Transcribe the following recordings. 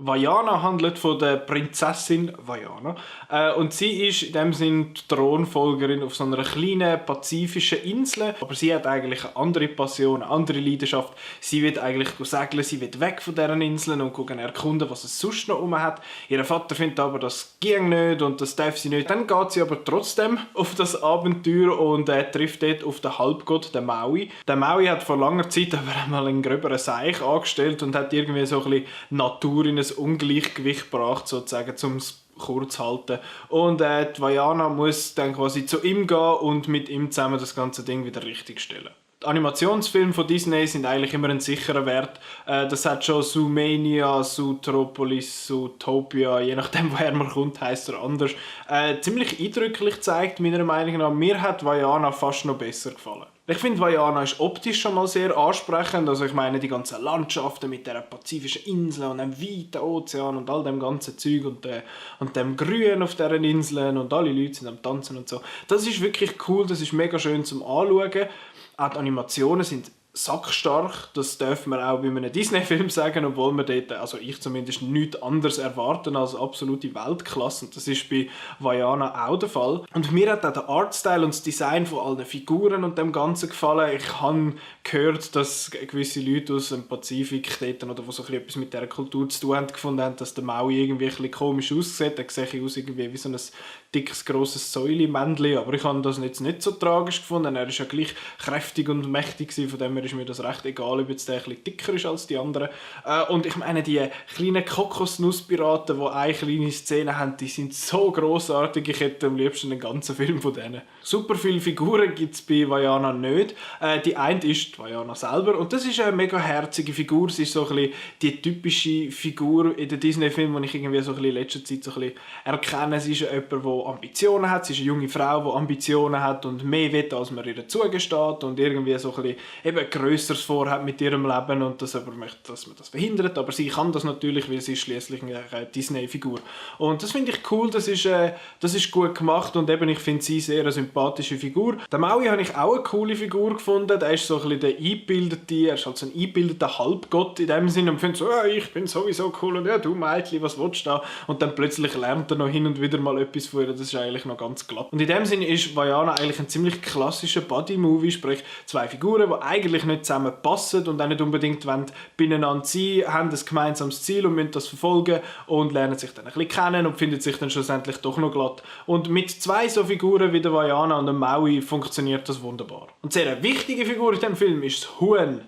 Vaiana handelt von der Prinzessin Vaiana. Und sie ist in dem Sinn die Thronfolgerin auf so einer kleinen pazifischen Insel. Aber sie hat eigentlich eine andere Passion, eine andere Leidenschaft. Sie will eigentlich segeln, sie will weg von diesen Inseln und erkunden, was es sonst noch hat. Ihr Vater findet aber, das ging nicht und das darf sie nicht. Dann geht sie aber trotzdem auf das Abenteuer und trifft dort auf den Halbgott, den Maui. Der Maui hat vor langer Zeit aber einmal einen gröberen Seich angestellt und hat irgendwie so ein bisschen Natur in ein Ungleichgewicht gebracht, sozusagen, um es kurz zu halten. Und die Vaiana muss dann quasi zu ihm gehen und mit ihm zusammen das ganze Ding wieder richtigstellen. Die Animationsfilme von Disney sind eigentlich immer ein sicherer Wert. Das hat schon Zoomania, Zootropolis, Zootopia, je nachdem woher man kommt, heisst er anders. Ziemlich eindrücklich gezeigt, meiner Meinung nach. Mir hat Vaiana fast noch besser gefallen. Ich finde, Vaiana ist optisch schon mal sehr ansprechend. Also ich meine, die ganzen Landschaften mit der pazifischen Insel und dem weiten Ozean und all dem ganzen Zeug und dem Grün auf diesen Inseln und alle Leute sind am Tanzen und so. Das ist wirklich cool, das ist mega schön zum Anschauen. Auch die Animationen sind sackstark, das dürfen wir auch bei einem Disney-Film sagen, obwohl wir dort, also ich zumindest, nichts anderes erwarten als absolute Weltklasse. Und das ist bei Vaiana auch der Fall. Und mir hat auch der Artstyle und das Design von allen Figuren und dem Ganzen gefallen. Ich habe gehört, dass gewisse Leute aus dem Pazifik dort, oder die so etwas mit dieser Kultur zu tun haben, gefunden haben, dass der Maui irgendwie ein bisschen komisch aussieht. Er sieht aus irgendwie wie so ein dickes, grosses Säulemännchen, aber ich habe das jetzt nicht so tragisch gefunden. Er ist ja gleich kräftig und mächtig gewesen, von dem her ist mir das recht egal, ob jetzt der ein bisschen dicker ist als die anderen. Und ich meine, die kleinen Kokosnusspiraten, die eine kleine Szene haben, die sind so grossartig, ich hätte am liebsten einen ganzen Film von denen. Super viele Figuren gibt es bei Vaiana nicht. Die eine ist die Vaiana selber und das ist eine mega herzige Figur. Sie ist so ein bisschen die typische Figur in den Disney-Filmen, die ich irgendwie so ein bisschen in letzter Zeit so ein bisschen erkenne. Sie ist jemand, der Ambitionen hat. Sie ist eine junge Frau, die Ambitionen hat und mehr will, als man ihr zugesteht und irgendwie so ein bisschen eben Grösseres vorhat mit ihrem Leben und das aber möchte, dass man das verhindert. Aber sie kann das natürlich, weil sie ist schliesslich eine Disney-Figur. Und das finde ich cool, das ist gut gemacht und eben, ich finde sie sehr eine sympathische Figur. Der Maui habe ich auch eine coole Figur gefunden. Der ist so ein bisschen der eingebildete, er ist halt so ein eingebildeter Halbgott in dem Sinne und findet so, ich bin sowieso cool und ja, du Mädchen, was willst du da? Und dann plötzlich lernt er noch hin und wieder mal etwas von ihr. Das ist eigentlich noch ganz glatt. Und in dem Sinne ist Vaiana eigentlich ein ziemlich klassischer Buddy-Movie, sprich zwei Figuren, die eigentlich nicht zusammenpassen und auch nicht unbedingt beieinander sein, haben ein gemeinsames Ziel und müssen das verfolgen und lernen sich dann ein bisschen kennen und finden sich dann schlussendlich doch noch glatt. Und mit zwei so Figuren wie der Vaiana und dem Maui funktioniert das wunderbar. Und sehr eine wichtige Figur in diesem Film ist das Huhn.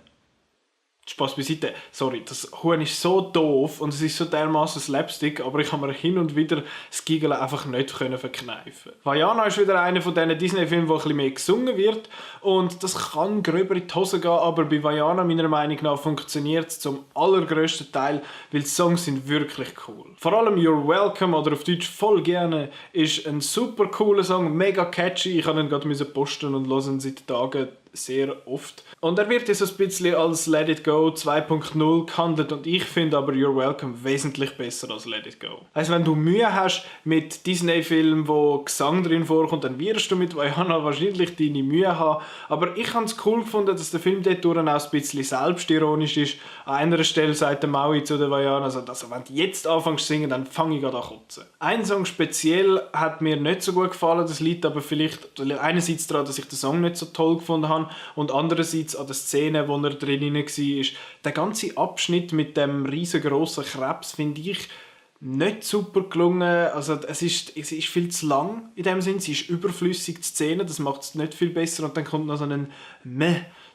Spaß beiseite. Sorry, das Huhn ist so doof und es ist so dermaßen Slapstick, aber ich habe mir hin und wieder das Giggeln einfach nicht verkneifen. Vaiana ist wieder einer von diesen Disney-Filmen, wo ein bisschen mehr gesungen wird und das kann gröber in die Hose gehen, aber bei Vaiana meiner Meinung nach funktioniert es zum allergrößten Teil, weil die Songs sind wirklich cool. Vor allem You're Welcome oder auf Deutsch Voll gerne ist ein super cooler Song, mega catchy. Ich habe ihn gerade posten und hören seit Tagen sehr oft. Und er wird jetzt ein bisschen als Let It Go 2.0 gehandelt und ich finde aber You're Welcome wesentlich besser als Let It Go. Also wenn du Mühe hast mit Disney-Filmen, wo Gesang drin vorkommt, dann wirst du mit Vaiana wahrscheinlich deine Mühe haben. Aber ich habe es cool gefunden, dass der Film dort auch ein bisschen selbstironisch ist. An einer Stelle sagt der Maui zu der Vaiana, also wenn du jetzt anfängst zu singen, dann fange ich an zu kotzen. Ein Song speziell hat mir nicht so gut gefallen, das liegt aber vielleicht einerseits daran, dass ich den Song nicht so toll gefunden habe und andererseits an der Szene, wo er drin war. Der ganze Abschnitt mit dem riesengroßen Krebs finde ich nicht super gelungen. Also es ist viel zu lang in dem Sinn. Sie ist überflüssig, die Szene, das macht es nicht viel besser und dann kommt noch so ein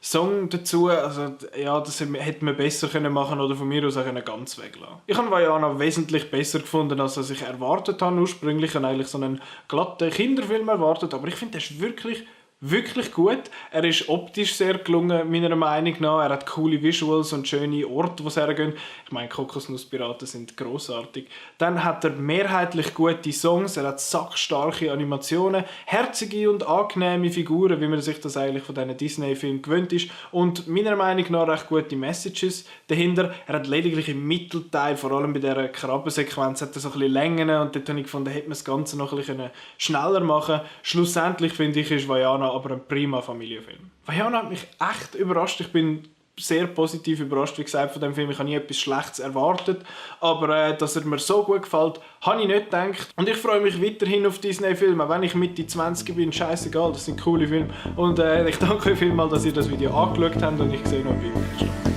Song dazu. Also ja, das hätte man besser machen können oder von mir aus auch ganz weglassen. Ich habe Vaiana wesentlich besser gefunden, als ich erwartet habe. Ursprünglich habe ich eigentlich so einen glatten Kinderfilm erwartet, aber ich finde, der ist wirklich wirklich gut. Er ist optisch sehr gelungen, meiner Meinung nach. Er hat coole Visuals und schöne Orte, wo es hergehen. Ich meine, Kokosnusspiraten sind grossartig. Dann hat er mehrheitlich gute Songs, er hat sackstarke Animationen, herzige und angenehme Figuren, wie man sich das eigentlich von diesen Disney-Filmen gewöhnt ist. Und meiner Meinung nach recht gute Messages dahinter. Er hat lediglich im Mittelteil, vor allem bei dieser Krabbensequenz, hat er so ein bisschen Längen und dort habe ich gefunden, hätte man das Ganze noch ein bisschen schneller machen können. Schlussendlich finde ich, ist Vaiana aber ein prima Familienfilm. Vaiana hat mich echt überrascht. Ich bin sehr positiv überrascht, wie gesagt, von dem Film. Ich habe nie etwas Schlechtes erwartet, aber dass er mir so gut gefällt, habe ich nicht gedacht. Und ich freue mich weiterhin auf Disney-Filme, wenn ich Mitte 20 bin, scheißegal, das sind coole Filme. Und ich danke euch vielmals, dass ihr das Video angeschaut habt und ich sehe noch im nächsten Mal.